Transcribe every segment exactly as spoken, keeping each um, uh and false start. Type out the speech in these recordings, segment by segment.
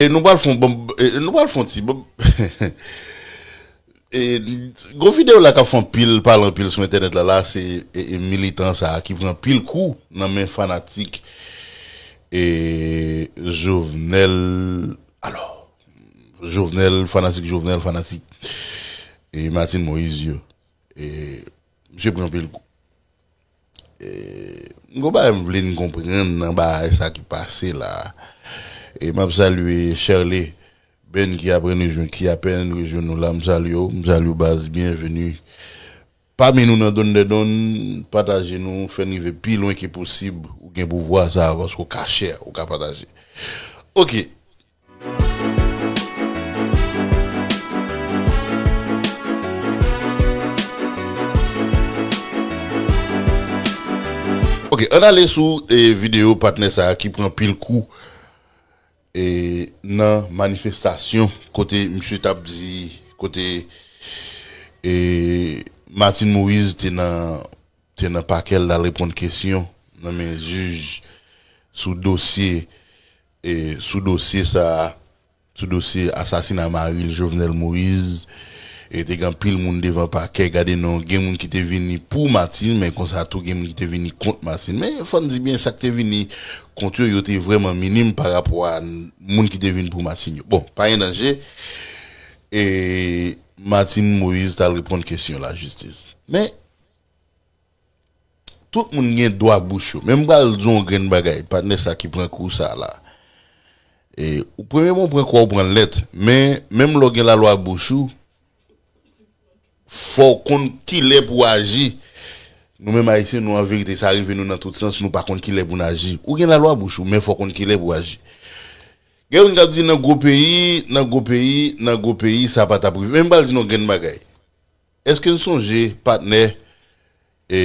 E nou pral fon bon, e nou pral fon ti bon. E gwo videyo la k ap fè anpil pale anpil sou entènèt la, la se e, e militan sa a ki pran pil kou nan men fanatik e Jovenel. Alò, Jovenel, fanatik Jovenel, fanatik e Martine Moïse yo. E misye pran pil kou. E m gon bagay m vle n konprann nan bagay sa ki pase la. E m ap salye Sherley Ben ki apèn rejwenn, ki apèn rejwenn nou la. M salye w, m salye w baz, byenveni. Pami nou nan Dondèdonn, pataje nou, fè n rive pi lwen ke posib. Ou gen pouvwa sa a paske w ka share, ou ka pataje. Ok. Ok, ann ale sou e, videyo patnè sa a ki pran pil kou e, nan manifestasyon kote misye t ap di, kote e, Martine Moïse te nan, te nan pakè l, t al reponn kesyon nan men jij sou dosye e, sou dosye sa a, sou dosye asasina mari l, Jovenel Moïse. E te gen anpil moun devan pakè, gade non, gen moun ki te vini pou Martine, men konsa tou gen moun ki te vini kont Martine. Men fò n di byen, sa k te vini kont yo, yo te vrèman minim pa rapò a moun ki te vin pou Martine yo. Bon, pa gen danje. E Martine Moïse t al reponn kesyon lajistis. Men, tout moun gen dwa bouch yo. Men m pral di w yon grenn bagay, patnè sa ki pran kou sa la. E, ou premye moun pran kou a, ou pran l nèt. Men, menm lè w gen lalwa bouch ou, fò w konn kilè pou w aji. Nou menm Ayisyen, nou an verite, sa rive nou nan tout sans, nou pa konn kilè pou n aji. Ou gen lalwa bouch ou, men fò w konn kilè pou w aji. Gen moun k ap di nan gwo peyi, nan gwo peyi, nan gwo peyi, sa pa t ap rive. Men m pral di nou yon grenn bagay. Èske n sonje patnè e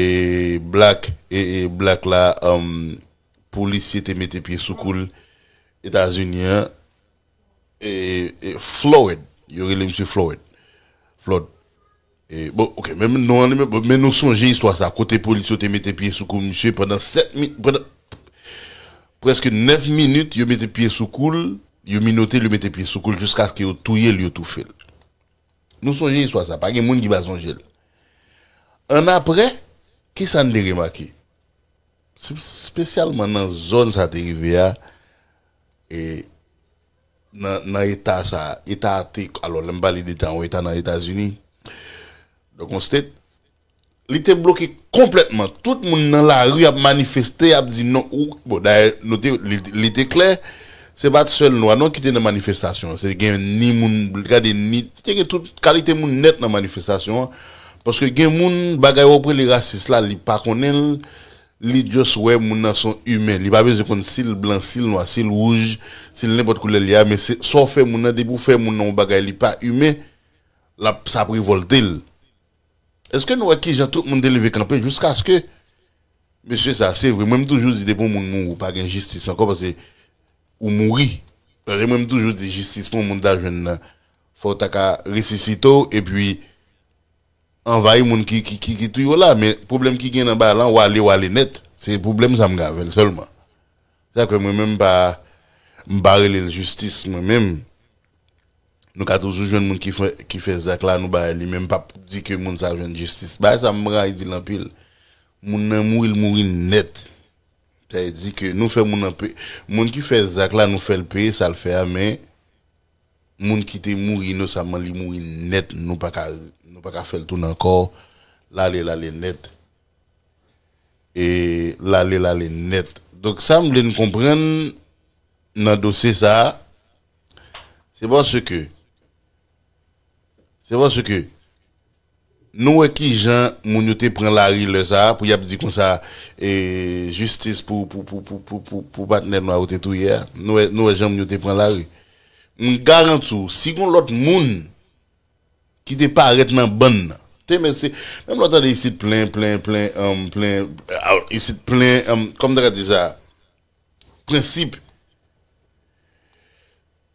Black, e, e Black la, um, polisye te mete pye sou kou l Etazini an, e, e Floyd, yo rele misye Floyd. Floyd. E, bon, ok, men non an li menm, men nou sonje istwa sa, kote polis yo te mete pye sou kou misye pandan sèt minit, pandan prèske nèf minit, yo mete pye sou kou l, yo minote l, yo mete pye sou kou l, jiskaske yo touye l, yo toufe l. Nou sonje istwa sa, pa gen moun ki pa sonje l. Annapre, kisa n te remake? Se espesyalman nan zòn sa te rive a, e nan, nan eta sa, eta a te, alò, lè m pale de eta, yon eta nan Etazini. Donk, yon state, li te bloke konplètman. Tout moun nan lari ap manifeste, ap di non. Ou, bon, dayè, nou te, li, li te klè, se pa t sèl nwa non ki te nan manifestasyon an. Se gen ni moun, gade, ni, te gen tout kalite moun nèt nan manifestasyon an. Paske gen moun, bagay w ap rele rasis la, li pa konnen l, li just wè moun nan se yon imen. Li pa bezwen konn si l blan, si l nwa, si l wouj, si l nenpòt koulè l ye a, men se sa w fè moun nan, depi w fè moun nan yon bagay li pa imen, l ap, sa ap revòlte l. Èske nou wè kijan tout moun te leve kanpe jiskaske, mesye sa, se vre, mwen m toujou di depi yon moun mouri, pa gen jistis ankò, paske ou mouri. Paske mwen m toujou di jistis pou yon moun ta jwenn nan, fò w ta ka resisite w, epi anvayi moun ki, ki, ki, ki touye w la. Men pwoblèm ki gen nan bagay la, w ale, w ale nèt. Se pwoblèm sa m gen avè l sèlman. Sa k fè mwen menm m pa, m pa rele l jistis, mwen menm. Nou ka toujou jwenn moun ki fè, ki fè zak la, nou bay li, men m p ap di ke moun sa jwenn jistis. Bagay sa m rayi di l anpil. Moun nan mouri, l mouri nèt. Sa vle di ke nou fè moun nan pe-, moun ki fè zak la, nou fè l peye sa l fè a, men moun ki te mouri inosanman, li mouri nèt, nou pa ka, nou pa ka fè l tounen ankò, l ale, l ale nèt. E l ale, l ale nèt. Donk, sa m vle n konprann nan dosye sa a, se paske, se paske nou wè kijan moun yo te pran lari lè sa a, pou y ap di konsa, e, jistis pou, pou, pou patnè nwa yo te touye a. Nou wè, nou wè jan moun yo te pran lari. M garanti w, si gon lòt moun ki te parèt nan bann nan, te men se, menm lè w tande isit plen, plen, plen, um, plen, ah, isit plen, um, kòman m ta ka di sa? Prensip.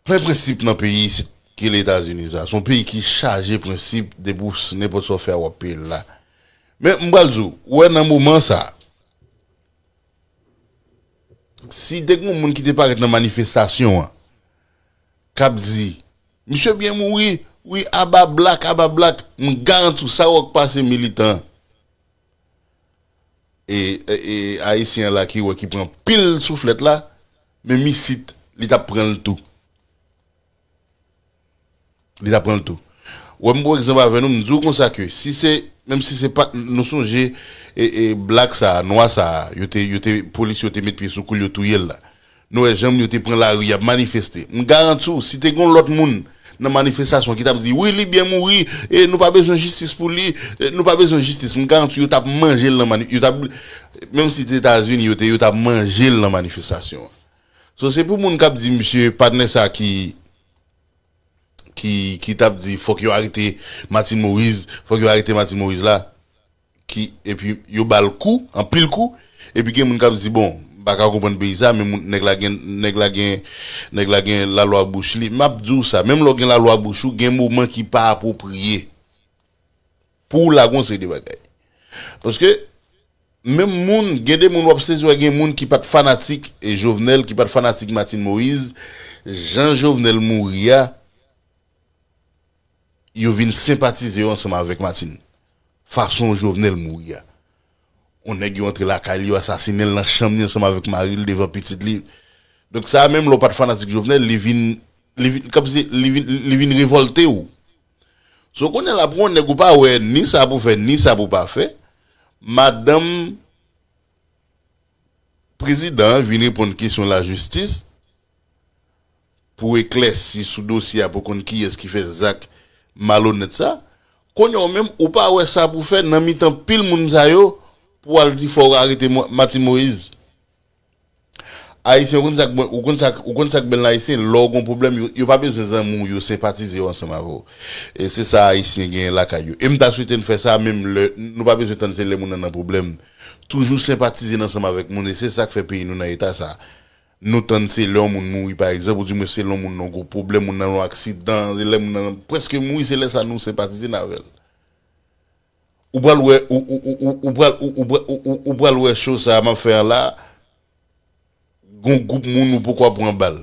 Plen prensip nan peyi isit ki rele Etazini sa. Se yon peyi ki chaje prensip depi w s-, nenpòt sa w fè a w ap peye l la. Men m pral di w, ou wè nan moman sa, si te gen yon moun ki te parèt nan manifestasyon an, k ap di, misye byen mouri, wi, aba Black, aba Black. M garanti w, sa w k pase militan e, e, e ayisyen an la ki wè ki pran pil souflèt la, menm isit, li t ap pran l tou. Li t ap pran l tou. Ou wè m pran egzanp avè nou, m di w konsa ke si se, menm si se pa, nou sonje, e, e, Black sa, nwa sa, yo te, yo te, polis yo te met pye sou kou l, yo touye l la. Nou wè jan yo te pran lari, y ap manifeste. M garanti w, si te gen yon lòt moun nan manifestasyon ki t ap di, wi, li byen mouri, e nou pa bezwen jistis pou li, e nou pa bezwen jistis, m garanti w, yo t ap manje l nan mani-, yo t ap, menm si te Etazini yo te, yo t ap manje l nan manifestasyon an. So, se pou moun k ap di, misye, patnè sa ki, ki, ki t ap di, fòk yo arete Martine Moïse, fòk yo arete Martine Moïse la, ki, epi yo ba l kou, anpil kou, epi gen moun k ap di, bon, m pa ka konprann peyi sa, men moun, nèg la gen, nèg la gen, nèg la gen lalwa bouch li. M ap di w sa, menm lè w gen lalwa bouch ou, gen moman ki pa apwopriye. Pou w lage yon seri de bagay. Paske, menm moun, gen de moun w ap sezi wè gen moun ki pa t fanatik, e, Jovenel, ki pa t fanatik Martine Moïse, jan Jovenel mouri a, yo vin senpatize yo ansanm avèk Martine. Fason Jovenel mouri a. Yon nèg yo antre lakay li, yo asasinen l nan chanm li ansanm avèk mari l devan pitit li. Donk sa a menm lè w pa t fanatik Jovenel, li vin, li vin, kòmsi li vin, li vin revòlte w. So kounye a la pou yon nèg ou pa wè ni sa pou fè, ni sa pou pa fè. Madanm prezidan an vin reponn kesyon lajistis pou eklèsi sou dosye a pou konn kiyès ki fè zak malonèt sa. Kounye a ou menm, ou pa wè sa pou fè nan mitan pil moun sa yo pou w al di fò w arete Mo-, Martine Moïse. Ayisyen, ou konn sa k bon, ou konn sa k, ou konn sa k bèl nan Ayisyen, lè w gon pwoblèm, yo, yo pa bezwen zanmi w, yo senpatize yo ansanm avè w. E se sa Ayisyen genyen lakay yo. E m ta swete n fè sa menm lè, nou pa bezwen tann se lè moun nan nan pwoblèm. Toujou senpatize n ansanm avèk moun, e se sa k fè peyi nou nan eta sa. Nou tann se lè yon moun mouri, pa egzanp, oudimwen se lè yon moun nan gwo pwoblèm, moun nan yon aksidan, se lè moun nan prèske mouri, se lè sa nou senpatize n avè l. Ou pral wè, ou, ou, ou, ou, ou pral, ou, ou, ou, ou, ou pral wè cho sa a m ap fè an la, gon gwoup moun ou poko ap pran bal.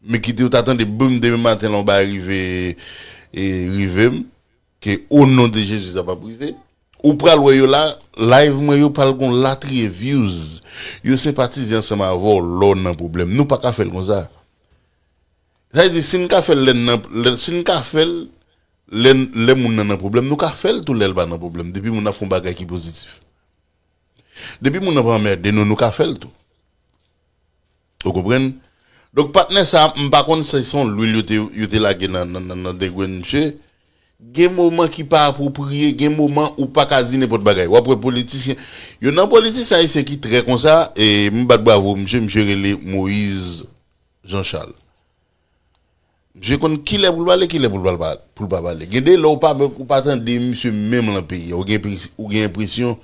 Men kite w ta tande boum demen maten lan yon bagay rive, e, rive m, ke o non de Jezi sa p ap rive. Ou pral wè yo la, live mwen yo pral gon latriye views. Yo senpatize ansanm avè w lè w nan pwoblèm. Nou pa ka fè l konsa. Sa vle di, si n ka fè l lè n nan, lè, si n ka fè l lè, lè moun nan nan pwoblèm, nou ka fè l tou lè l pa nan pwoblèm, depi moun nan fè yon bagay ki pozitif. Depi moun nan pa anmède nou, nou ka fè l tou. Ou konprann? Donk, patnè sa, m pa konn si se yon lwil yo te, yo te lage nan, nan, nan, nan dengrenn misye. Gen moman ki pa apwopriye, gen moman ou pa ka di nenpòt bagay. W ap wè politisyen, yo nan politisyen ayisyen ki trè konsa, e m bat bravo misye, misye rele Moïse Jean Charles. Misye konn kilè pou l pale, kilè pou l pa, pou l pa pale. Gen de lè ou pa, ou pa tande misye menm lan peyi a. Ou gen, ou gen enpresyon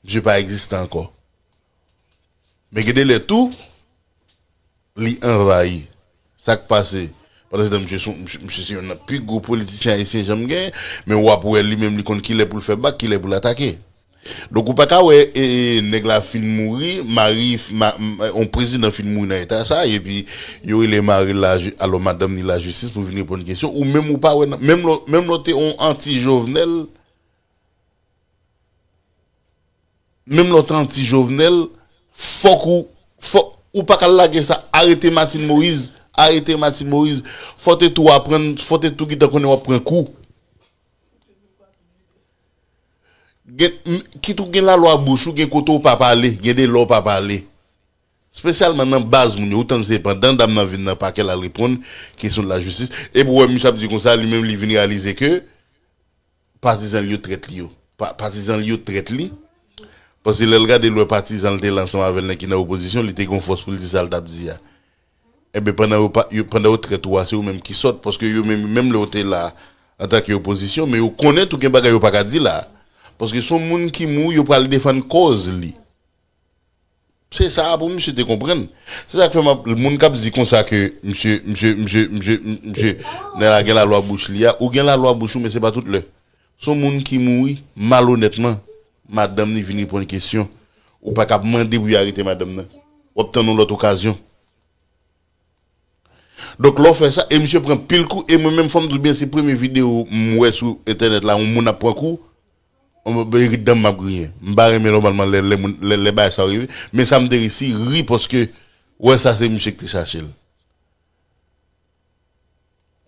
misye pa egziste ankò. Men gen de lè tou, li anvayi. Sa k pase? Pandan se tan, misye se, misye, misye se youn nan pi gwo politisyen ayisyen janm gen, men w ap wè li menm li konn kilè pou l fè bak, kilè pou l atake. Donk, ou pa ka wè, e, e, nèg la fin mouri, mari, ma, m, yon prezidan fin mouri nan eta sa, epi yo rele mari l la, alò madanm li lajistis pou vin reponn kesyon, ou menm ou pa wè, nan, menm lè, menm lè w te yon anti-Jovenel, menm lè w te anti-Jovenel, fòk ou, fòk, ou pa ka lage sa, arete Martine Moïse, arete Martine Moïse, fò w te tou aprann, fò w te tou gentan konnen w ap pran kou. Gen, m, kit ou gen lalwa bouch ou, gen kote ou pa pale, gen de lè ou pa pale. Espesyalman nan baz moun yo, ou tann se pandan dam nan vin nan pakè l al reponn kesyon de lajistis. Epi w wè misye ap di konsa, li menm li vin reyalize ke patizan l yo trèt li yo. Pa, patizan l yo trèt li. Paske lè l gade l wè patizan l te la ansanm avè l nan ki nan opozisyon, li te gen fòs pou l di sa l t ap di a. Enben, pandan yo pa, yo, pandan yo trèt ou a, se ou menm ki sòt, paske yo menm, menm lè yo te la antanke opozisyon, men yo konnen tou gen bagay yo pa ka di la. Paske se yon moun ki mouri, yo pral defann kòz li. Se sa a pou misye te konprann. Se sa k fè m ap, moun k ap di konsa ke misye, misye, misye, misye, misye, nèg la gen lalwa bouch li a, ou gen lalwa bouch ou, men se pa tout lè. Se yon moun ki mouri malonètman, madanm li vin reponn kesyon. Ou pa ka ap mande pou yo arete madanm nan. W ap tann yon lòt okazyon. Donk, lè w fè sa, e misye pran pil kou, e mwen menm, fò m di w byen, se premye videyo m wè sou entènèt la, yon moun ap pran kou, yon rit dan m ap griyen. M pa renmen nòmalman lè, lè, moun, lè, lè bagay sa yo rive, men sa m te resi ri paske, wè, sa se misye ki te chache l.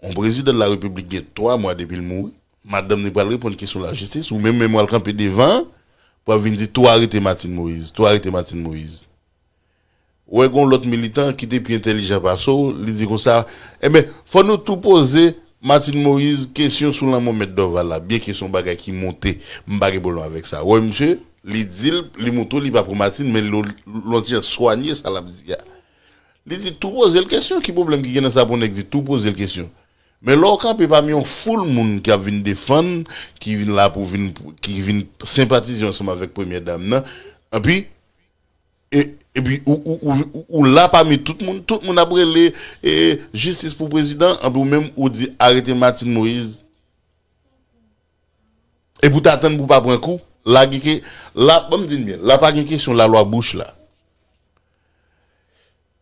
Yon prezidan de la repiblik gen twa mwa depi l mouri. Madanm li pral reponn kesyon lajistis, ou menm, menm w al kanpe devan, pou ap vin di tou arete Martine Moïse, tou arete Martine Moïse. Ou wè, gon lòt militan ki te pi entèlijan pase w, li di konsa, enben, fò nou tou poze Martine Moïse kesyon sou lanmò Mèt Dorval la, byenke se yon bagay ki monte, m pa gen pwoblèm avèk sa. Ou wè, misye, li di l, li montre w li pa pou Martine, men li, li yon ti jan swanye sa l ap di a. Li di tou poze l kesyon, ki pwoblèm ki gen nan sa pou nèg di tou poze l kesyon? Men lè w kanpe pami yon foul moun ki ap vin defann, ki vin la pou vin, ki vin senpatize ansanm avèk premyè dam nan, epi, e, epi ou, ou, ou, ou, ou la pami tout moun, tout moun ap rele e, jistis pou prezidan, epi ou menm ou di arete Martine Moïse. Epi w t atann pou w pa pran kou, la gen ke, la, ban m di n byen, la pa gen kesyon lalwa Bush la.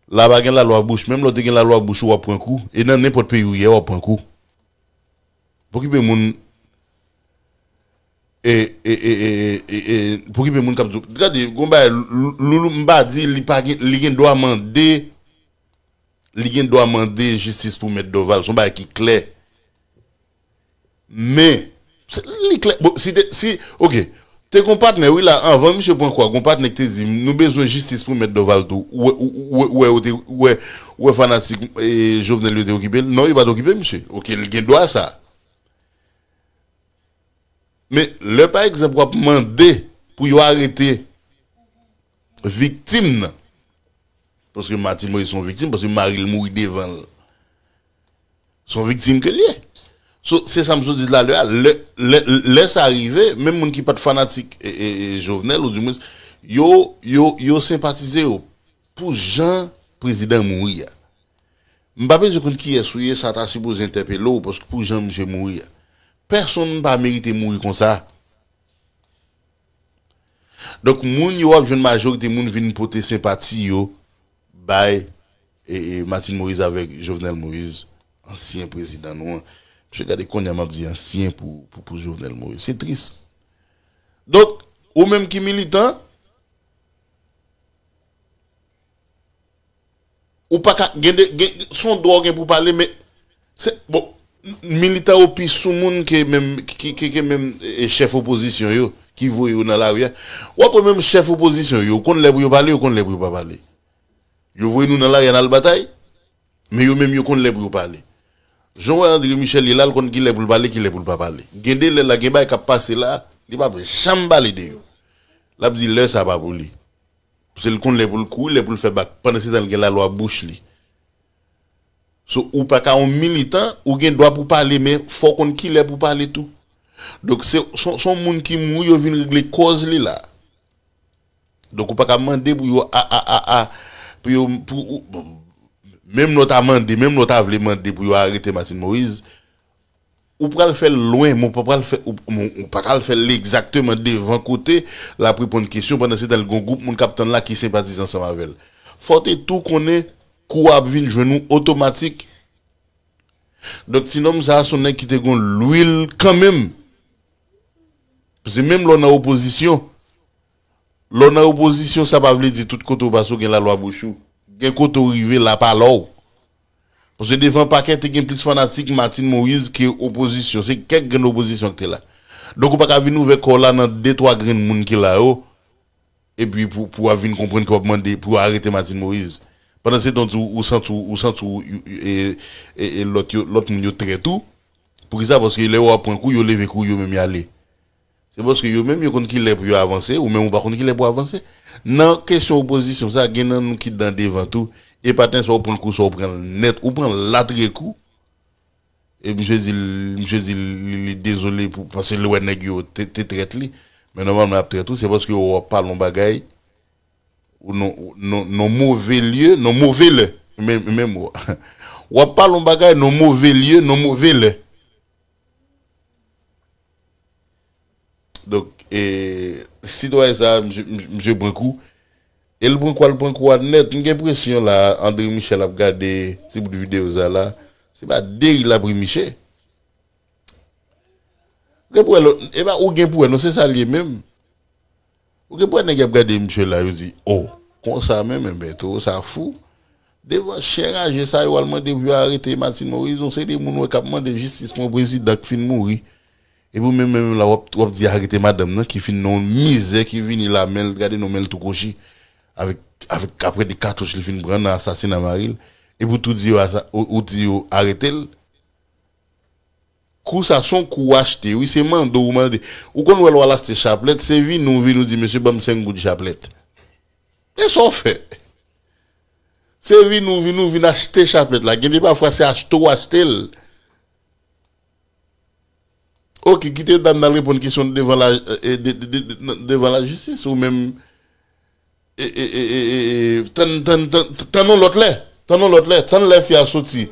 La pa gen lalwa Bush. Menm lè w te gen lalwa Bush ou w ap pran kou. E nan nenpòt peyi w ye a w ap pran kou. Pokipe moun, e, e, e, e, e, e, pokipe moun k ap di w, gade, gon bagay, Lou-, Loulou, m pa di li pa gen, li gen dwa mande, li gen dwa mande jistis pou Mèt Dorval. Se yon bagay ki klè. Men, se, li klè. Bon, si te, si, oke. Te gon patnè, wi, la, anvan misye pran kou a, gon patnè ki te di, nou bezwen jistis pou Mèt Dorval tou. Ou wè, ou, ou, ou wè, ou te, ou wè, ou wè fanatik e, Jovenel yo te okipe l? Non, yo pa t okipe misye. Oke, li gen dwa sa. Men, lè, pa egzanp, w ap mande pou yo arete viktim nan, paske Martine Moïse se yon viktim, paske mari l mouri devan l. Se yon viktim ke l ye. So, se sa m sot di talè a. Lè, lè, lè sa rive, menm moun ki pa t fanatik e, e, e, Jovenel, ou dimwens, yo, yo, yo senpatize yo pou jan prezidan mouri a. M pa bezwen konn kiyès ou ye, sa ta sipoze entèpele w, paske pou jan misye mouri a. Pèsonn pa merite mouri konsa. Donk, moun yo w ap jwenn majorite moun vin pote senpati yo bay e, e, Martine Moïse avèk Jovenel Moïse, ansyen prezidan nou an. Mesye, gade kounye a m ap di ansyen pou, pou, pou Jovenel Moïse. Se tris. Donk, ou menm ki militan, ou pa ka, gen de, gen, se yon dwa w gen pou pale, men, se, bon, militan yo pi sou moun ke menm, ke, ke, ke menm e, chèf opozisyon yo, ki voye yo nan lari a. W ap wè menm chèf opozisyon yo, yo konn lè pou yo pale, yo konn lè pou yo pa pale. Yo voye nou nan lari a n al batay, men yo menm yo konn lè pou yo pale. Jan w wè André Michel ye la, l konn ki lè pou l pale, ki lè pou l pa pale. Gen de lè la, gen bagay k ap pase la, li p ap janm pale de yo. L ap di lè sa pa pou li. Paske l konn lè pou l kouri, lè pou l fè bak. Pandan se tan, l gen lalwa bouch li. So, ou pa ka yon militan, ou gen dwa pou pale, men fò w konn ki lè pou pale tou. Donk, se, se, se yon moun ki mouri, yo vin regle kòz li la. Donk, ou pa ka mande pou yo, a, a, a, a, pou yo, pou, ou, bon, menm lè w ta mande, menm lè w ta vle mande pou yo arete Martine Moïse, ou pral fè l lwen, men w pa pral fè, ou, ou, ou pa pral fè l egzakteman devan kote l ap reponn kesyon, pandan se tan l gon gwoup moun k ap tann la ki senpatize ansanm avè l. Fò w te tou konnen kou a ap vin jwenn ou otomatik. Donk, ti nonm sa a, se yon nèg ki te gon lwil kanmenm. Paske menm lè w nan opozisyon, lè w nan opozisyon, sa pa vle di tout kote w pase, w gen lalwa bouch ou. Gen kote w rive, la pa lè w. Paske devan pakè, te gen plis fanatik Martine Moïse ke opozisyon. Se kèk grenn opozisyon ki te la. Donk, ou pa ka vin ouvè kò w la nan de, twa grenn moun ki la yo, epi pou, pou w ap vin konprann ke w ap mande pou yo arete Martine Moïse. Pandan se tan, ou, ou santi w, ou santi w, e, e, e lòt yo, lòt moun yo trèt ou. Poukisa? Paske lè yo ap pran kou, yo leve kou, yo menm y ale. Se paske yo menm yo konn ki lè pou yo avanse, ou menm ou pa konn ki lè pou w avanse. Nan kesyon opozisyon sa, gen nan nou ki dan devan tou, e pa t nèspa ou pran kou sa ou pran l nèt, ou pran l latre kou. E misye di, misye di li, li dezole pou, paske li wè nèg yo te, te trèt li. Men nòmalman, y ap trèt ou, se paske w ap pale yon bagay, ou non, non, non move lye, non move lè. Men, men mo. W ap pale yon bagay, non move lye, non move lè. Donk, e, sitwayen sa, misye, misye pran kou. E l pran kou a, l pran kou a nèt. M gen enpresyon la, André Michel ap gade ti bout videyo sa la. Se pa de ri l ap ri miche. Ou gen pou wè lòt, e pa ou gen pou wè, non, se sa l ye menm. Ou gen pou wè nèg y ap gade misye la, yo di, o, konsa menm, enben, towo sa fou. Devan chen raje sa, yo al mande pou yo arete Martine Moïse, yon seri de moun wè k ap mande jistis pou yon prezidan k fin mouri. Epi ou menm, menm la, w ap, w ap di arete madanm nan ki fin nan yon mizè ki vini la, men l, gade non, men l tou kwochi. Avèk, avèk, apre de katouch li fin pran nan asasina mari l. Epi ou tou di yo, asa- ou, ou di yo arete l. Kou sa se yon kou w achte, wi, se mande w mande. Ou konn wè lè w al achte chaplèt, se vin ou vin ou di, mesye, ban m senk goud chaplèt. E sa w fè? Se vin ou vin ou vin achte chaplèt la. Gen de pafwa se achte w achte l. Oke, kite dam nan al reponn kesyon devan la, e, de, de, de, de, devan lajistis, ou menm, e, e, e, e, e, e, tann, tann, tann, tann yon lòt lè, tann yon lòt lè, tann lè fi a soti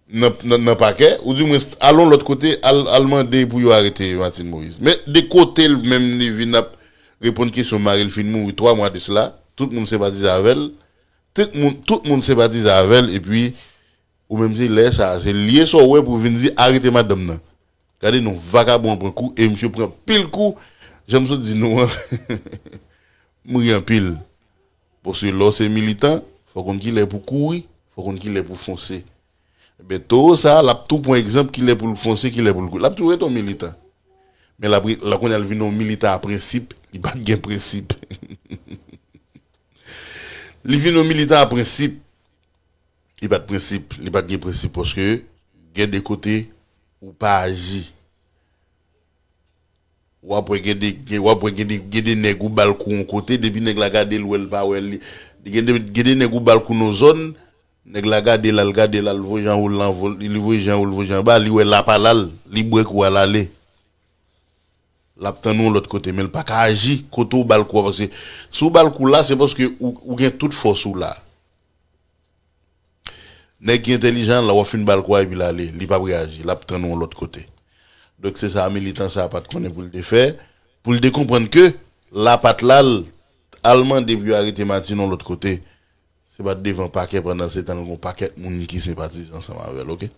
nan, nan, nan pakè, oudimwens al yon lòt kote, al, al mande pou yo arete Martine Moïse. Men de kote l menm li vin ap reponn kesyon mari l fin mouri twa mwa de sela, tout moun senpatize avè l, tout moun, tout moun senpatize avè l, epi ou menm se lè sa, se lye sa w wè pou vin di arete madanm nan. Gade non, vakabon an pran kou, e misye pran pil kou, jan m sot di nou an, m ri anpil. Paske lè w se militan, fò w konn kilè pou kouri, fò w konn kilè pou fonse. Ebyen, towo sa, l ap tou pran egzanp kilè pou l fonse, kilè pou l kouri. L ap tou rete yon militan. Men l ap re- la kounye a l vin yon militan a prensip, li pa t gen prensip. Li vin yon militan a prensip, li pa t prensip, li pa t gen prensip paske gen de kote ou pa aji. W ap wè gen de, gen, w ap wè gen de, gen de nèg ou ba l kou yon kote, depi nèg la gade l, wè l pa wè l, li, gen de, gen de nèg ou ba l kou nan zòn, nèg la gade l, al gade l, al voye jan ou l anvo-, li voye jan ou l voye jan anba, li wè l apa l al, li bwè kou a l ale. L ap tann ou yon lòt kote, men l pa ka aji kote ou ba l kou a, paske si w ba l kou la, se paske ou, ou gen tout fòs ou la. Nèg ki entèlijan la, w ap fin ba l kou a epi l ale, li p ap reyaji, l ap tann ou yon lòt kote. Donk se sa militan sa a pa t konnen pou l te fè, pou l te konprann ke l apa l al, al mande pou yo arete Martine yon lòt kote. Se pa t devan pakè, pandansetan l gen yon pakèt moun ki senpatize ansanm avè l, oke?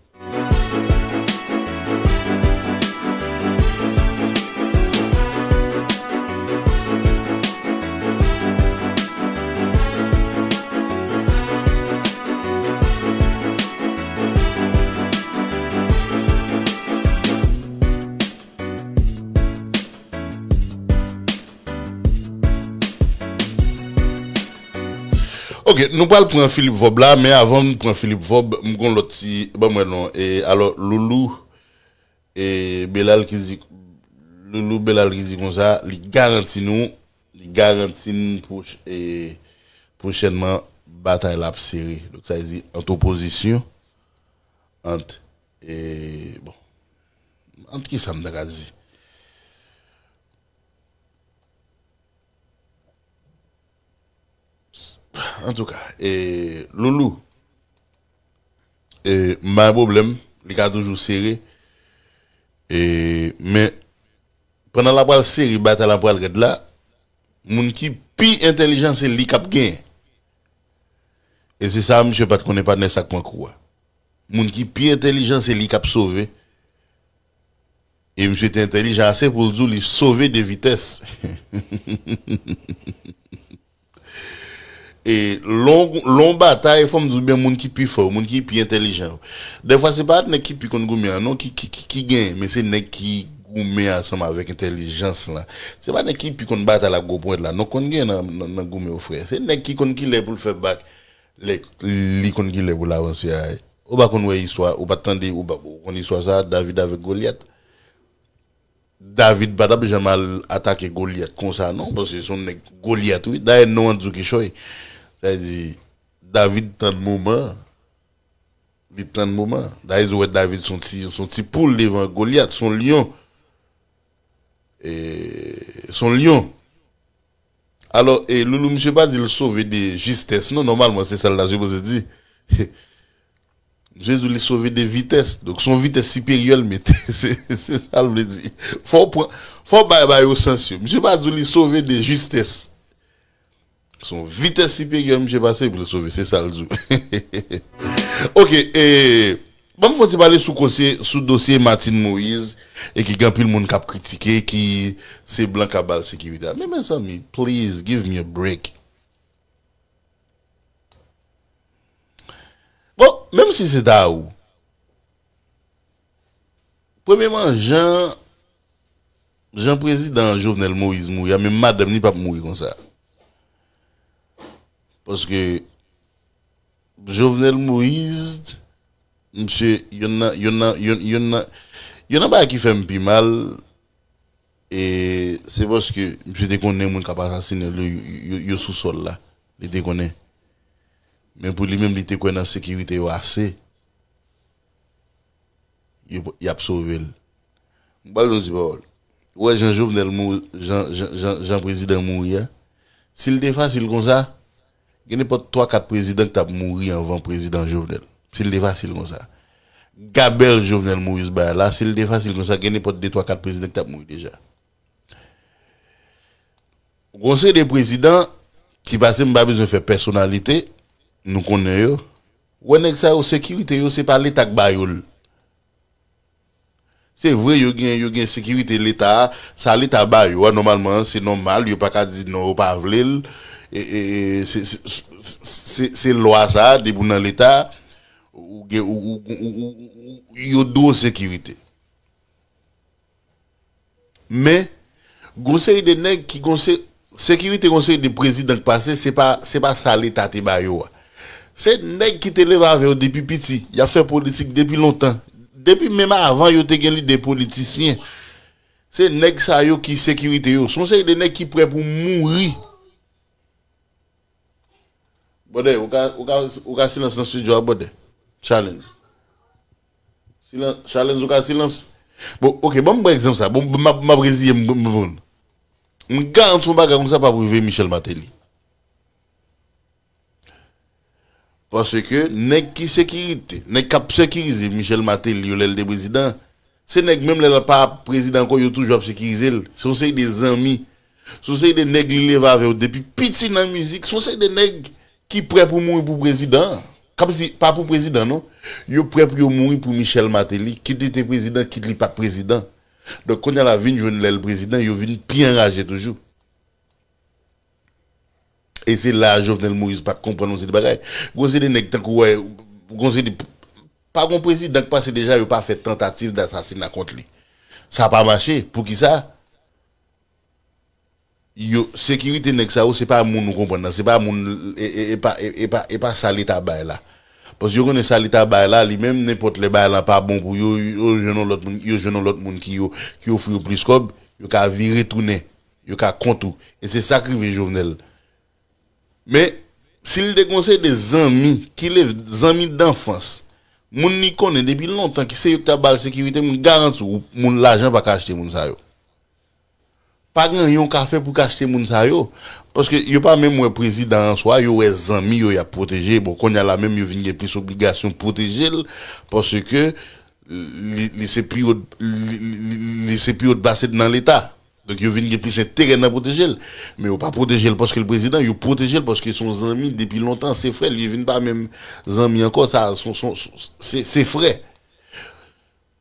Ok, nou pral pran Philippe Vob la, men avan m pran Philippe Vob, m gon lòt ti, ban mwen non. E, alò, Loulou, e, Belal ki di, Loulou Belal ki di konsa, li garanti nou, li garanti n pwoch-, e, pwochènman, batay la ap sere. Donk, sa vle di, ant opozisyon, ant, e, bon, ant ki sa m ta ka di? Antouka, e, Loulou, e, m pa gen pwoblèm, li ka toujou sere, e, men pandan l ap pral sere, batay la pral rèd la, moun ki pi entèlijan se li k ap genyen. E se sa misye pa t konnen patnè sa k pran kou a. Moun ki pi entèlijan se li k ap sove. E misye te entèlijan ase pou l di w li sove de vitès. E lè w, lè w batay, fò m di w byen moun ki pi fò yo, moun ki pi entèlijan yo. Dèfwa se pa nèg ki pi konn goumen an non ki, ki, ki, ki genyen, men se nèg ki goumen ansanm avèk entèlijans lan. Se pa nèg ki pi konn batay la ak gwo ponyèt la non k konn genyen nan, nan, nan goumen yo, frè. Se nèg ki konn kilè pou l fè bak, lè, li konn kilè pou l avanse a. Ou pa konn wè istwa, ou pa t tande, ou pa, ou konn istwa sa, David avèk Golyat. David pa t ap janm al atake Golyat konsa non, paske se yon nèg Golyat wi. Dayè non an di w kichòy. Sa vle di, David tann moman an. Li tann moman an. Dayè ou wè David se yon ti, se yon ti poul devan Golyat, se yon lyon. E, se yon lyon. Alò, e, Loulou, misye pa di l sove de jistès non, nòmalman se sa l ta sipoze di. Misye di w li sove de vitès. Donk, se yon vitès siperyè l mete. Se, se sa l vle di. Fò w pran, fò w bay, bay yo sans yo. Misye pa di w li sove de jistès. Se yon vitès siperyè misye pase pou l sove, se sa l di w. Ok, e, ban m fè yon ti pale sou konsye, sou dosye Martine Moïse, e ki gen anpil moun k ap kritike, ki se blan k ap ba l sekirite a. Men, mezanmi, please, give me a break. Bon, menm si se ta ou, premyèman, jan, jan prezidan Jovenel Moïse mouri a, menm madanm li p ap mouri konsa. Paske Jovenel Moïse, misye, yonn nan, yonn nan, yonn, yonn nan, yonn nan bagay ki fè m pi mal, e se paske misye te konnen moun k ap asasinen l yo, yo, yo, yo sou sòl la. Li te konnen. Men pou li menm, li te kwè nan sekirite yo ase. Yo, y ap sove l. M pral di yon ti pawòl. Ou wè jan Jovenel mouri, jan, jan, jan, jan prezidan mouri a? Si l te fasil konsa, gen nenpòt twa kat prezidan ki t ap mouri anvan prezidan Jovenel. Si l te fasil konsa. Gabèl Jovenel Moïse bay la, si l te fasil konsa, gen nenpòt de twa kat prezidan ki t ap mouri deja. Gon seri de prezidan ki pase, m pa bezwen fè pèsonalite, nou konnen yo. Wè nèg sa yo, sekirite yo, se pa Leta k ba yo l. Se vre, yo gen, yo gen sekirite Leta a, sa Leta ba yo a, nòmalman, se nòmal, yo pa ka di non, yo pa vle l. E, e, e, se, se, se, se, se lwa sa, depi w nan Leta, ou gen, ou, ou, ou, ou, ou, yo dwe w sekirite. Men, gon seri de nèg ki gon se, sekirite gon seri de prezidan k pase, se pa, se pa sa Leta te ba yo a. Se nèg ki te leve avè yo depi piti, y ap fè politik depi lontan. Depi menm avan yo te gen lide politisyen. Se nèg sa yo ki sekirite yo. Se yon seri de nèg ki prè pou mouri. Brother, ou ka, ou ka, ou ka silans nan studio a, brother. Challenge. Silans, challenge, ou ka silans. Bon, ok, ban m pran egzanp sa. Bon, m ap, m ap reziye m, m, m, m. M garanti yon bagay konsa p ap rive Michel Martelly. Paske nèg ki sekirite, nèg k ap sekirize Michel Martelly yo lè l te prezidan, se nèg menm lè l pa prezidan ankò, yo toujou ap sekirize l. Se yon seri de zanmi. Se yon seri de nèg li leve avè yo depi piti nan mizik. Se yon seri de nèg ki prè pou mouri pou prezidan an. Kòmsi, pa pou prezidan, non. Yo prè pou yo mouri pou Michel Martelly, kit li te prezidan, kit li pa t prezidan. Donk, kounye a la, vin jwenn lè l prezidan, yo vin pi anraje toujou. E se la a Jovenel Moïse pa konprann yon seri de bagay. Gon seri de nèg tankou, wè, gon seri de, pa gon prezidan k pase deja, yo pa fè tantativ dasasina kont li. Sa pa mache. Poukisa? Yo, sekirite nèg sa yo, se pa moun ou konprann nan, se pa moun, e, e, e pa, e, e pa, e pa sa Leta bay la. Paske yo konnen sa Leta bay la, li menm, nenpòt lè bagay la pa bon pou yo, yo jwenn yon lòt moun, yo jwenn yon lòt moun ki yo, ki ofri yo plis kòb, yo ka vire tounen, yo ka kont ou. E se sa k rive Jovenel. Men, si l te gon seri de zanmi, ki leve, zanmi danfans, moun li konnen depi lontan, ki se yo ki t ap ba l sekirite, m garanti w, moun lajan pa ka achte moun sa yo. Pa gen anyen w ka fè pou w ka achte moun sa yo. Paske yo pa menm wè prezidan an swa, yo wè zanmi yo y ap pwoteje. Bon, kounye a la menm, yo vin gen plis obligasyon pwoteje l, paske li, li se pi wo, li, li, li, li se pi wo plased nan Leta. Donk, yo vin gen plis enterè nan pwoteje l. Men yo pa pwoteje l paske l prezidan, yo pwoteje l paske se yon zanmi depi lontan, se frè l, li vin pa menm zanmi ankò, sa, se, se, se, se frè.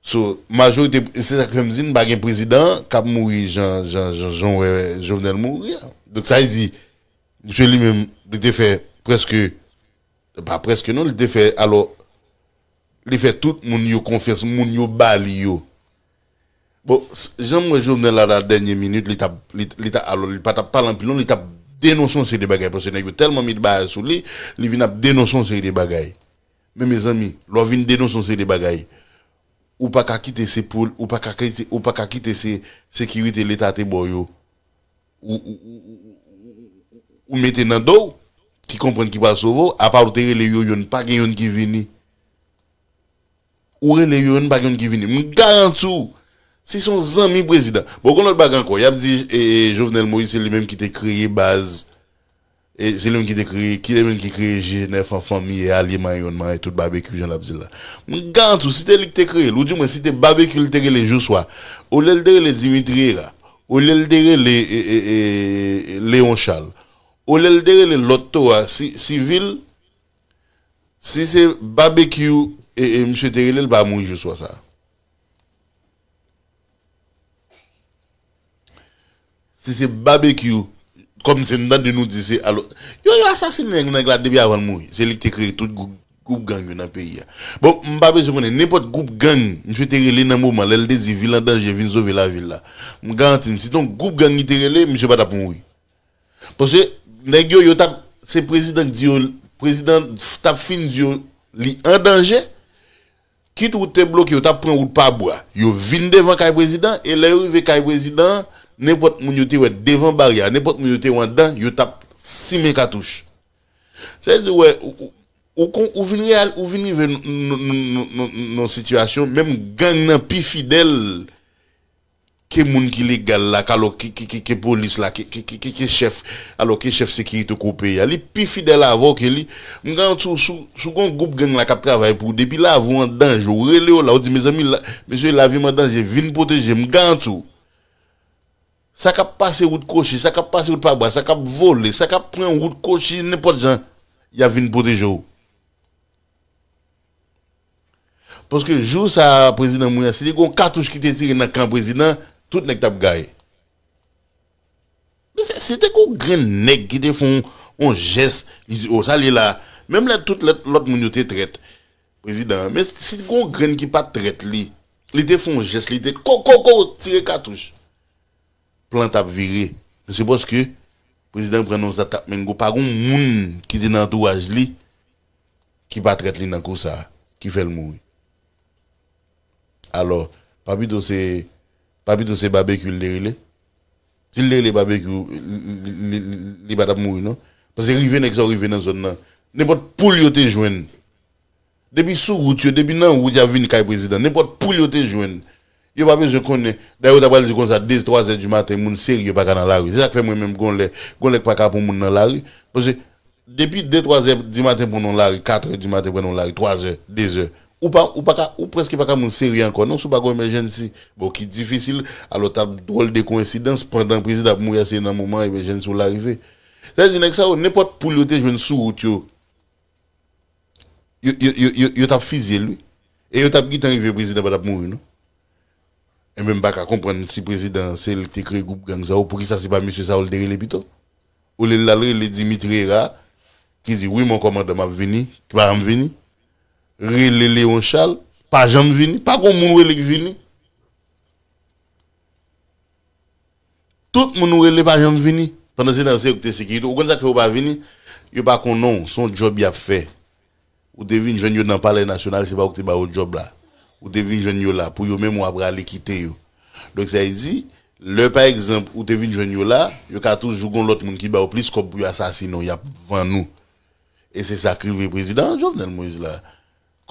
So, majorite, se sa k fè m di n pa gen prezidan k ap mouri jan, jan, jan, jan w wè Jovenel mouri a. Donk, sa vle di, misye li menm, li te fè prèske, pa prèske non, li te fè, alò, li fè tout moun yo konfyans, moun yo ba li yo. Bon, s-, jan m wè Jovenel la, la dènye minit, li t ap, li, li t ap, alò, li pa t ap pale anpil non, li t ap denonse yon seri de bagay, paske nèg yo tèlman met bagay sou li, li vin ap denonse yon seri de bagay. Men, mezanmi, lè w vin denonse yon seri de bagay, ou pa ka kite se pou, ou pa ka kite, ou pa ka kite se sekirite Leta te ba w yo, ou, ou, ou, ou, ou, ou mete nan do w, ki konprann ki pral sove w, apa w te rele yo, youn pa gen youn ki vini. Ou rele yo, youn pa gen youn ki vini. M garanti w, si se yon zanmi prezidan. Bon, gon lòt bagay ankò, y ap di, e, e, Jovenel Moïse, se li menm ki te kreye baz, e, se li menm ki te kreye, ki li menm ki kreye G nèf an fanmi, e alye, manyen youn, manyen tout, babekyou, jan l ap di l la. M garanti w, si te li ki te kreye l, oudimwen si te babekyou li te rele Joshua, olye l te rele Dimitri Hérard, olye l te rele, e, e, e, Léon Charles, Olye l te rele lòt to a, si, sivil, si se Babekyou e, e misye te rele, l pa mouri jou swa sa. Si se Babekyou, kòm se m tande nou di se alò, yo, yo asasinen nèg la depi avan l mouri. Se li ki te kreye tout gwoup, gwoup gang yo nan peyi a. Bon, m pa bezwen konnen nenpòt gwoup gang misye te rele nan moman lè l te di vil an danje, vin sove lavil la. M garanti n, si te yon gwoup gang li te rele, misye pa t ap mouri. Paske nèg yo, yo t ap, se prezidan k di yo, prezidan t ap fin di yo li an danje, kit wout te bloke, yo t ap pran wout pa bwa. Yo vin devan kay prezidan, e lè yo rive kay prezidan, nenpòt moun yo te wè devan baryè a, nenpòt moun yo te wè anndan, yo t ap simen katouch. Sa vle di, ou wè, ou, ou, ou kon, ou vin reyal, ou vin rive n, n, n, n, n, n, nan sitiyasyon, menm gang nan pi fidèl ke moun ki legal la, ke alò ke, ke, ke, ke polis la, ke, ke, ke, ke, ke chèf, alò ke chèf sekirite ou peyi a. Li pi fidèl avè w ke li. M garanti w, si w, si w gon gwoup gang la k ap travay pou ou, depi lavi w an danje, ou rele yo la, ou di, mezanmi, la, mesye, lavi m an danje, vin pwoteje m, m garanti w. Sa k ap pase wout kwochi, sa k ap pase wout pa bwa, sa k ap vole, sa k ap pran wout kwochi, nenpòt jan, y ap vin pwoteje w. Paske jou sa a, prezidan mouri a, si te gon katouch ki te tire nan kan prezidan, tout nèg t ap gaye. Men se, si te gon grenn nèg ki te fè yon, yon jès, li di, o, sa l ye la. Menm lè tout lòt, lòt moun yo te trèt, prezidan an. Men si te gon grenn ki pa t trèt li, li te fè yon jès, li te ko, ko, ko, tire katouch. Plan t ap vire. Men se paske prezidan an pran nan zat ak mengo, pa gon moun ki te nan antouraj li ki pa trèt li nan kou sa a, ki fè l mouri. Alò, pa pito se, pa pito se Babekyou l te rele? Si l te rele Babekyou, li, li, li, li pa t ap mouri, non. Paske rive nèg sa yo rive nan zòn nan. Nenpòt poul yo te jwenn. Depi sou wout yo, depi nan wout y ap vin kay prezidan, nenpòt poul yo te jwenn. Yo pa bezwen konnen. Dayè, yo ta pral di konsa, de, twa zè di maten, moun serye pa ka nan lari. Se sa k fè mwen menm, gon lè, gon lè k pa ka pran moun nan lari. Paske depi de, twa zè di maten pran nan lari, kat è di maten pran nan lari, twa zè, de zè. Ou pa, ou pa ka, ou prèske pa ka moun serye ankò, non, si w pa gon emèjènsi. Bon, ki difisil, alò, t ap dwòl de koyensidans, pandan prezidan ap mouri a, se nan moman emèjènsi w la rive. Sa vle di, nèg sa yo, nenpòt poul yo te jwenn sou wout yo, yo, yo, yo, yo, yo t ap fizye l, wi. E yo t ap gentan rive, prezidan pa t ap mouri, non. Enben, m pa ka konprann si prezidan se l ki te kreye gwoup gang sa yo, poukisa se pa mesye sa yo l te rele pito? Olye l al rele Dimitri Hérard, ki di, wi, mon kòmandan, m ap vini, ki pa janm vini. Rele Léon Charles, pa janm vini. Pa gon moun rele k vini. Tout moun ou rele pa janm vini. Pandan se tan, se yo ki te sekirite. Ou konn sa k fè yo pa vini? Yo pa konnen w. Se yon djòb y ap fè. Ou te vin jwenn yo nan Palè Nasyonal, se pa ou ki te ba yo djòb la. Ou te vin jwenn yo la. Pou yo menm, w ap rale kite yo. Donk, sa vle di, lè, pa egzanp, ou te vin jwenn yo la, yo ka toujou gon lòt moun ki ba yo plis kòb pou yo asasinen w, y ap vann ou. E se sa k rive prezidan Jovenel Moïse la.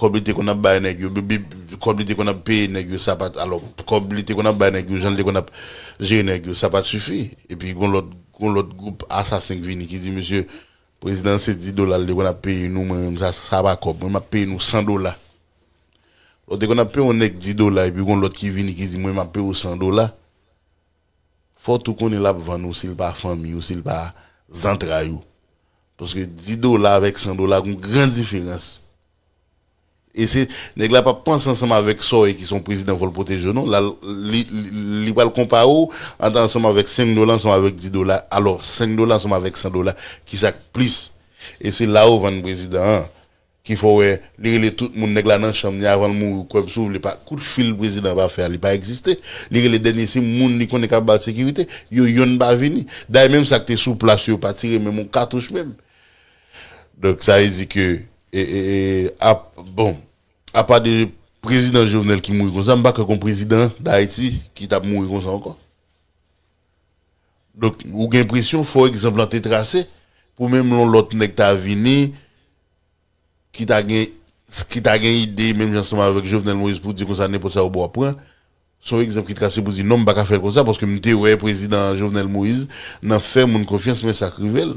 Kòb li te konn ap bay nèg yo, bi-, bi-, kòb li te konn ap peye nèg yo, sa pa t, alò, kòb li te konn ap bay nèg yo, jan li te konn ap jere nèg yo, sa pa t sifi. Epi gon lòt, gon lòt gwoup asasen k vini ki di, mesye, prezidan se dis dola li te konn ap peye nou, mwen menm sa, sa pa kòb, mwen m ap peye nou san dola. Lè w te konn ap peye yon nèg dis dola, epi gon lòt ki vini ki di, mwen m ap peye w san dola. Fò w tou konnen l ap vann ou si l pa fanmi w, si l pa zantray ou. Paske dis dola avèk san dola, gon gran diferans. E se, nèg la p ap panse ansanm avèk sa w ye ki se yon prezidan fò l pwoteje w, non. La, li, li, li pral konpare w ant, ansanm avèk senk dola, ansanm avèk dis dola. Alò, senk dola ansanm avèk san dola, kisa k plis? E se la yo vann prezidan an. Ki fè w wè, li rele tout moun, nèg la nan chanm ni avan l mouri, ou kwè m si w vle pa, kout fil prezidan pa fè a, li pa egziste. Li rele dènye se moun li konnen k ap ba l sekirite, yo yonn pa vini. Dayè, menm sa k te sou plas yo, yo pa tire menm yon katouch menm. Donk, sa vle di ke, e, e, e, ap, bon, apa de prezidan Jovenel ki mouri konsa, m pa kwè gon prezidan Dayiti ki t ap mouri konsa ankò. Donk, ou gen enpresyon, fò egzanp lan te trase, pou menm yon lòt nèg ta vini, ki ta gen, ki ta gen ide, menm jan ansanm avèk Jovenel Moïse, pou di konsa, nenpòt sa yo ba w ap pran. Se yon egzanp ki trase pou di, non, m pa ka fè l konsa, paske m te wè prezidan Jovenel Moïse nan fè moun konfyans, men sa k rive l.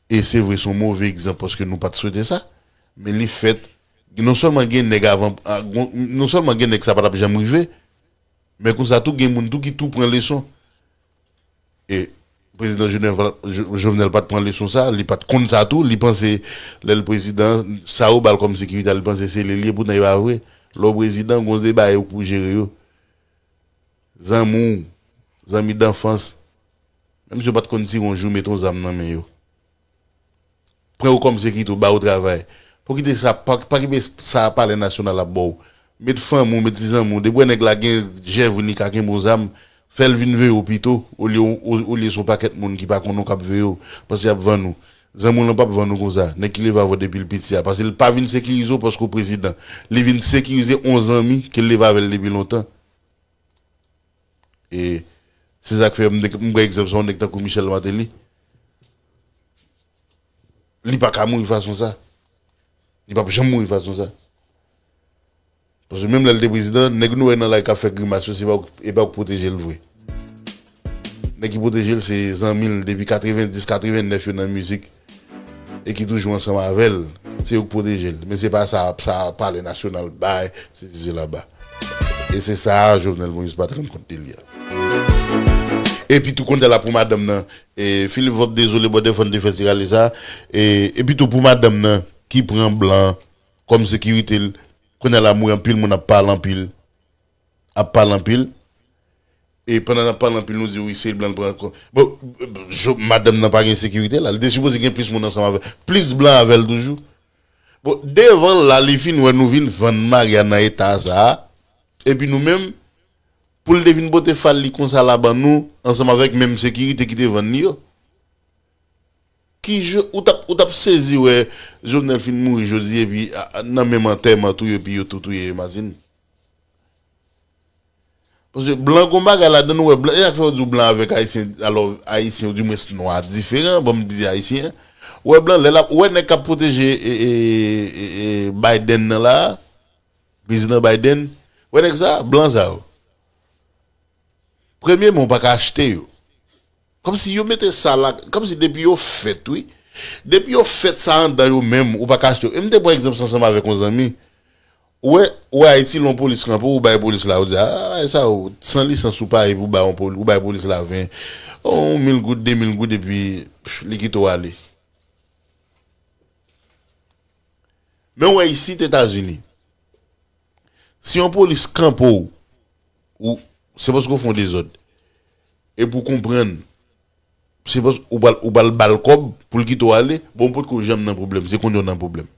E se vre, se yon move egzanp, paske nou pa t swete sa. Men li fèt, non sèlman gen nèg avan, a, gon-, non sèlman gen nèg sa pa t ap janm rive, men konsa tou, gen moun tou ki tou pran leson. E Prezidan Jovenel, Jo- Jovenel pa t pran leson sa, li pa t konn sa tou, li panse lè l prezidan, sa yo ba l kòm sekirite, li panse se li l ye, poutan e pa vre. Lè w prezidan, gon de bagay ou pou jere yo. Zanmi w, zanmi danfans, menm si yo pa t konn tire yon jou, mete yon zam nan men yo. Pran yo kòm sekirite w, ba yo travay. Fò kite sa, pa, pa kite sa palè nasyonal ap ba w. Met fanmi w, met ti zanmi w. Depi w wè nèg la gen jèvrin, li ka kenbe yon zam, fè l vin veye w pito, olye, o- olye se yon pakèt moun ki pa konnen w k ap veye w, paske y ap vann ou. Zanmi w lan p ap vann ou konsa, nèg ki leve avè w depi l piti a, paske l pa vin sekirize w paske w prezidan. Li vin sekirize yon zanmi ke l leve avè l depi lontan. E se sa k fè m, m pran egzanp sa yon nèg tankou Michel Martelly. Li pa ka mouri fason sa. Li p ap janm mouri fason sa. Paske menm lè l te prezidan, nèg nou wè nan lari k ap fè grimas yo, se pa, e pa yo k pwoteje l vre. Nèg ki pwoteje l, se zanmi l depi katrevendis, katrevennèf yo nan mizik. E ki toujou ansanm avè l, se yo k pwoteje l. Men se pa sa, sa palè nasyonal bay, se ti se laba. E se sa Jovenel Moïse pa t rann kont de li a. Epi tou kounye a la pou madanm nan, e, Philippe Vop dezole bò defòn te fè ti rale sa, e, epi tou pou madanm nan ki pran blan kòm sekirite l, kounye a la m wè anpil moun ap pale anpil, ap pale anpil, e pandan n ap pale anpil, nou di wi, se blan l pran kò. Bon, jo- madanm nan pa gen sekirite la. Li te sipoze gen plis moun ansanm avè l. Plis blan avè l toujou. Bon, devan l la, li fin wè nou vin vann Maria nan eta sa a. Epi nou menm, pou l te vin pote fal li konsa la ban nou, ansanm avèk menm sekirite ki te vann li yo. Ki je, ou t ap, ou t ap sezi wè Jovenel fin mouri jodi, epi a- a- nan menm antèman tou, epi yo tou touye Martine. Paske blan gon bagay ladan, nou wè blan, e sa k fè yo di w blan avèk ayisyen, alò ayisyen, ou dimwens nwa diferan, bon, m di ayisyen. Ou wè blan, lè l ap, ou wè nèg k ap pwoteje e, e, e, e, Biden nan la, prezidan Biden, ou wè nèg sa, blan sa yo. Premyèman, ou pa ka achte yo. Kòmsi yo mete sa la, kòmsi depi yo fèt, wi. Depi yo fèt sa anndan yo menm, ou pa ka achte yo. E m te pran egzanp sa ansanm avèk yon zanmi. Ou wè, ou wè Ayiti, lè yon polis kanpe w, ou bay polis la, ou di, a, sa ou, san lisans ou pa ye pou bay yon poli-, ou bay polis la ven, yon mil goud, de mil goud, epi pff, li kite w ale. Men ou wè isit Etazini, si yon polis kanpe w, ou, se paske w fè yon dezòd. E pou konprann, se paske ou pral, ou pral ba l kòb pou l kite w ale, bon, ou potko janm nan pwoblèm, se kounye a w nan pwoblèm.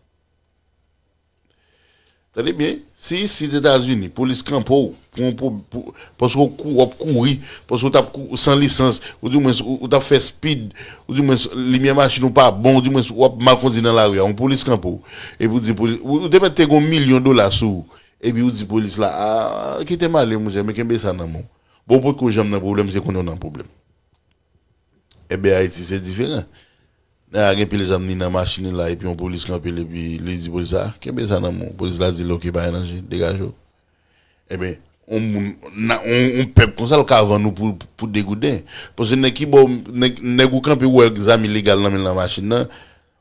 Tande byen, si isit Etazini, polis kanpe w, pou, pou, pou, paske w kou-, w ap kouri, paske w t ap kou-, san lisans, ou dimwens, ou, ou t ap fè speed, ou dimwens, limyè machin ou pa bon, ou dimwens, w ap mal kondi nan lari a, yon polis kanpe w. Epi ou di polis, ou, ou te mèt te gen yon milyon dola sou ou, epi ou di polis la, a, kite m ale, monchè, men kenbe sa nan men w. Bon, ou potko janm nan pwoblèm, se kounye a w nan pwoblèm. Enben, Ayiti, se diferan. Nèg la gen pil zam li nan machin li la, epi yon polis kanpe l, epi li di polis la, kenbe sa nan men w. Polis la di l, oke, pa gen danje, degaje w. Enben, yon moun, na- yon, yon pèp konsa, l ka vann ou pou, pou de gouden. Paske nèg ki ba w, nèg, nèg ou kanpe, ou wè zam ilegal nan men l nan machin nan,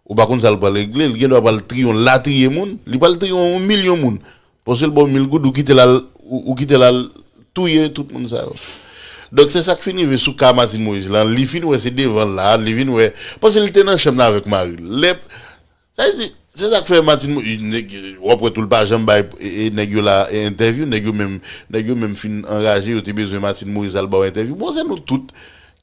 ou pa konn sa l pral regle, li gendwa pral triye yon latriye moun, li pral triye yon milyon moun. Paske l ba w mil goud, ou kite l al, ou, ou kite l al touye tout moun sa yo. Donk, se sa k fin rive sou ka Martine Moïse lan. Li fin wè se devan l la, li vin wè. Paske li te nan chanm nan avèk mari l. Lè, sa vle di, se sa k fè Martine Moïse, nèg, w ap wè tou l pa janm bay, e, e, nèg yo la, e, entèvyou, nèg yo menm, nèg yo menm fin anraje, yo te bezwen Martine Moïse al ba w entèvyou. Bon, se nou tout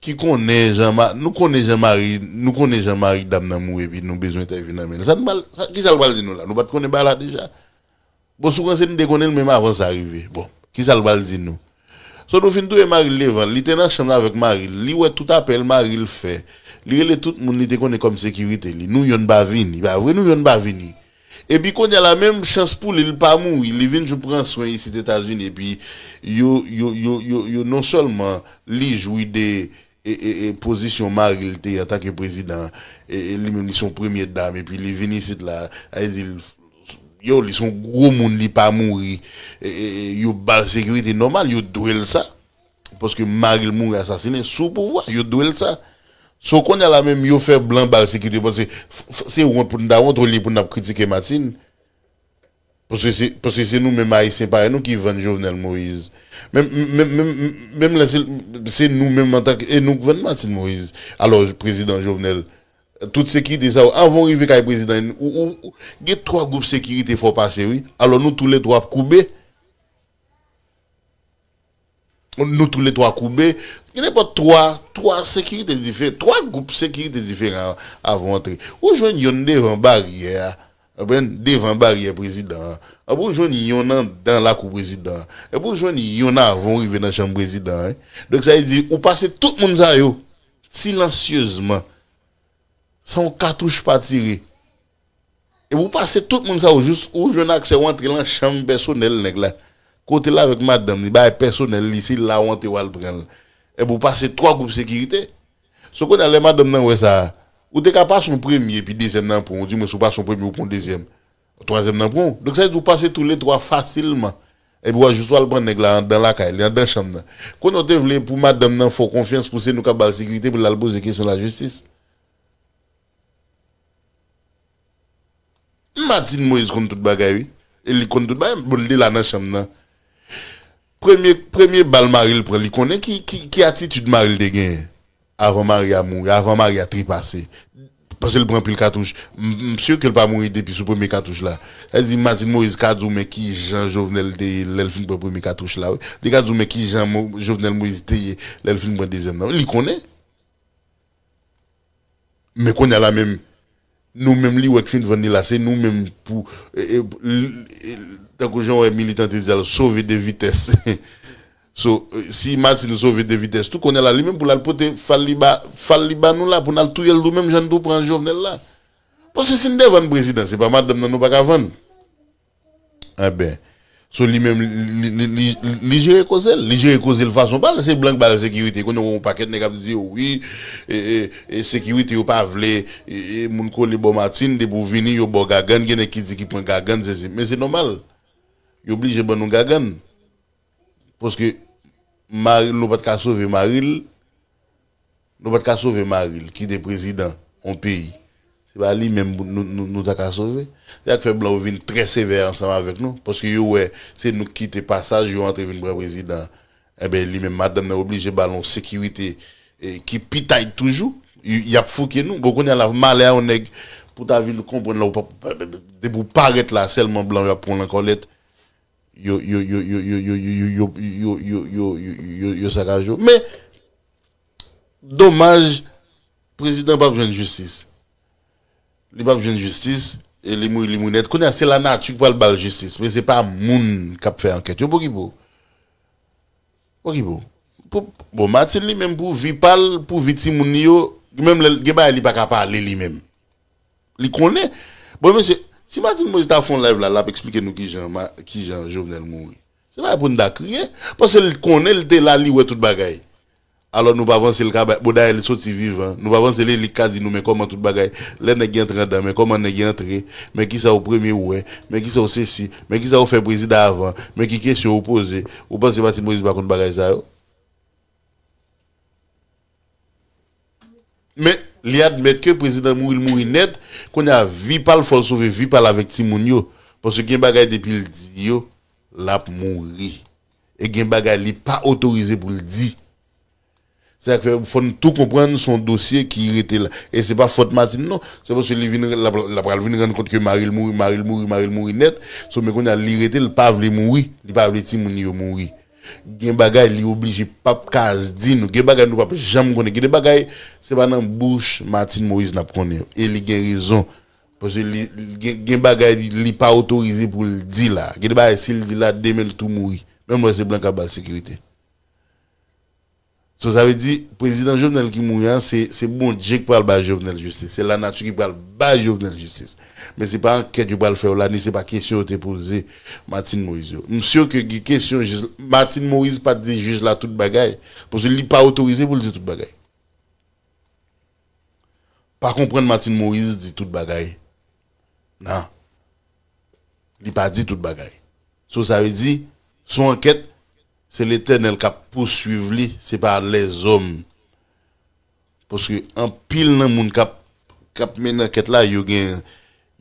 ki konnen jan ma-, nou konnen jan mari, nou konnen jan mari dam nan mouri, epi nou bezwen entèvyou nan men l. Sa nou pral, sa, kisa l pral di nou la? Nou pa t konnen bagay la deja? Bon, sou ranse n te konnen l menm avan sa rive. Bon, kisa l pral di nou? So, nou fin touye mari l devan l. Li te nan chanm nan avèk mari l. Li wè tout apèl mari l fè. Li rele tout moun li te konnen kòm sekirite li. Nou yonn pa vini. Pa vre, nou yonn pa vini. Epi kounye a la, menm chans pou li, li pa mouri. Li vin jwenn pran swen isit Etazini. Epi yo, yo, yo, yo, yo non sèlman li jwi de e, e, e, pozisyon mari l te antanke prezidan, e, e, li menm li se yon premye dam, epi li vin isit la, sa vle di l, yo, li se yon gwo moun, li pa mouri, e, e, e, yo ba l sekirite nòmal, yo dwe l sa, paske mari l mouri asasinen sou pouvwa, yo dwe l sa. So, kounye a la menm, yo fè blan ba l sekirite, paske f-, f-, se wont pou n ta wont, olye pou n ap kritike Martine. Paske se, paske se nou menm Ayisyen parèy nou ki vann Jovenel Moïse. Menm, menm, menm, menm lè se, se nou menm antanke, e nou k vann Martine Moïse. Alò, prezidan Jovenel, tout sekirite sa yo, anvan w rive kay prezidan, ou, ou, ou gen twa gwoup sekirite fò w pase, wi. Alò, nou toulètwa ap koube. Nou toulètwa koube. Gen nenpòt twa, twa sekirite diferan, twa gwoup sekirite diferan avan w antre. Ou jwenn yonn devan baryè a, konprann, devan baryè prezidan an. Epi ou jwenn yonn anndan lakou prezidan an. Epi ou jwenn yonn avan w rive nan chanm prezidan an, wi. Donk, sa vle di, ou pase tout moun sa yo, silansyezman, san yon katouch pa tire. Epi ou pase tout moun sa yo, jis ou jwenn aksè, ou antre lan chanm pèsonèl nèg la. Kote l avèk madanm li, bagay pèsonèl li, se la ou antre w al pran l. Epi ou pase twa gwoup sekirite. So kounye a lè madanm nan wè sa, ou te ka pase yon premye, epi dezyèm nan pran w, di mwen si w pase yon premye, ou pran yon dezyèm. Twazyèm nan pran w. Donk sa vle di ou pase toulètwa fasilman. Epi w a jis w al pran nèg la anndan lakay li, anndan chanm nan. Kounye a w te vle pou madanm nan fè w konfyans, pou se nou k ap ba l sekirite, pou l al poze kesyon lajistis. Martine Moïse konn tout bagay, wi. E li konn tout bagay, bon, li te la nan chanm nan. Premye, premye bal mari l pran, li konnen ki, ki, ki atitid mari l te genyen. Avan mari a mouri, avan mari a trepase. Paske l pran anpil katouch. M, m si ke l pa mouri depi sou premye katouch la. Sa vle di Martine Moïse ka di w men ki jan Jovenel te ye lè l fin pran premye katouch la, wi. Li ka di w men ki jan Mo-, Jovenel Moïse te ye lè l fin pran dezyèm nan. Li konnen. Men kounye a la menm, nou menm li wè k fin vann li la, se nou menm pou, e, e, l, e, tankou jan w wè militan te di a l, sauver de vitesse. So, e, si Martine sove de vitès tou, kounye a la, li menm pou l al pote fal li ba, fal li ba nou la, pou n al touye l tou menm jan n tou pran Jovenel la. Paske si n te vann prezidan, se pa madanm nan nou pa ka vann. Enben, so li menm, li, li, li, li, li jere koze l, li jere koze l fason pa l, se blan k ba l sekirite. Kounye a w wè yon pakèt nèg ap di, wi, e, e, e, sekirite yo pa vle, e, e, moun kole bò Martine, depi w vini, yo ba w gagann, gen nèg ki di ki pran gagann, sesi. Men se nòmal. Yo blije ban nou gagann. Paske mari l, nou pa t ka sove mari l, nou pa t ka sove mari l, ki te prezidan yon peyi. Se pa li menm nou, nou, nou ta ka sove. Se sa k fè blan yo vin trè sevè ansanm avèk nou, paske yo wè se nou k kite pasaj, yo antre vin pran prezidan. Enben, li menm, madanm nan oblije ba l yon sekirite, e, ki pi tayt toujou. Y, y ap fouke nou. Bon, kounye a la, malè a yon nèg pou ta vin konprann la, ou pa, depi w parèt la, sèlman blan yo ap pran w nan kòlèt. Yo, yo, yo, yo, yo, yo, yo, yo, yo, yo, yo, yo, yo, yo, yo, yo sakaj yo. Men, domaj, prezidan p ap jwenn jistis. Li p ap jwenn jistis, e li mouri, li mouri nèt. Kounye a, se lanati k pral ba l jistis, men se pa moun k ap fè ankèt yo. Pokipo. Pokipo. Pou, bon, Martine li menm pou vi pa l, pou vi timoun li yo, menm lè l gen bagay li pa ka pale li menm. Li konnen. Bon, mesye, si Martine Moïse ta fè yon live la, l ap eksplike nou kijan, ma- kijan Jovenel mouri. Se pa pou n ta kriye. Paske l konnen, l te la, li wè tout bagay. Alò, nou pa panse l ka bay, bon, dayè, li soti vivan. Nou pa panse li, li ka di nou, men kòman tout bagay, lè nèg yo antre anndan, men kòman nèg yo antre, men kisa w premye wè, men kisa w sesi, men kisa w fè prezidan avan, men ki kesyon w poze. Ou panse Martine Moïse pa konn bagay sa yo? Men, li admèt ke prezidan mouri, l mouri nèt. Kounye a, vi pa l, fò l sove vi pa l avèk timoun yo. Paske gen bagay depi l di yo, l ap mouri. E gen bagay li pa otorize pou l di. Se sa k fè, fò n tou konprann, se yon dosye ki rete la. E se pa fòt Martine, non. Se paske li vin, l ap, l ap pral vin rann kont ke mari l mouri, mari l mouri, mari l mouri nèt. So, men kounye a, li rete, l pa vle mouri. Li pa vle timoun yo mouri. Gen bagay li oblije p ap ka di nou. Gen bagay nou p ap janm konnen. Gen de bagay, se pa nan bouch Martine Moïse n ap konnen yo. E li gen rezon. Paske li, li gen, gen bagay li, li pa otorize pou l di la. Gen de bagay, si l di la, demen l tou mouri. Menm lè se blan k ap ba l sekirite. So, sa vle di, prezidan Jovenel ki mouri an, se, se Bondye ki pral bay Jovenel jistis. Se lanati ki pral bay Jovenel jistis. Men se pa ankèt yo pral fè yo la, ni se pa kesyon yo te poze Martine Moïse yo. M si ke gen kesyon jij, Martine Moïse pa t di jij la tout bagay. Paske li pa otorize pou l di tout bagay. Pa konprann Martine Moïse di tout bagay. Non. Li pa di tout bagay. So, sa vle di, se yon ankèt, se Letènèl k ap pouswiv li, se pa lèzòm. Paske anpil nan moun k ap, k ap mennen ankèt la, yo gen,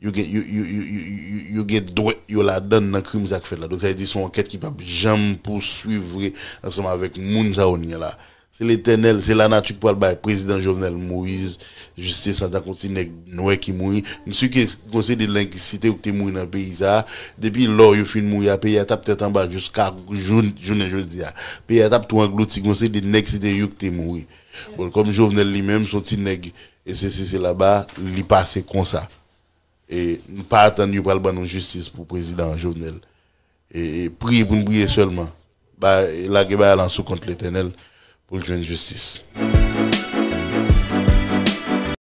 yo gen, yo, yo, yo, yo, yo, yo gen dwèt yo ladan nan krim sa k fèt la. Donk, sa vle di se yon ankèt ki p ap janm pouswiv vre ansanm avèk moun sa yo n gen la. Se Letènèl, se lanati k pral bay prezidan Jovenel Moïse jistis antanke yon ti nèg nwè ki mouri. M si ke gon seri de nèg ki site yo ki te mouri nan peyi sa a. Depi lò yo fin mouri a, peyi a t ap tèt anba jiska jou, jounen jodi a. Peyi a t ap tou anglouti, gon seri de nèg site yo ki te mouri. Bon, kòm Jovenel li menm, se yon ti nèg, e se, se, se laba, li pase konsa. E nou pa atann yo pral ban nou jistis pou prezidan Jovenel. E, e priye pou n priye sèlman. Ba, lage bagay lan sou kont Letènèl pou l jwenn jistis.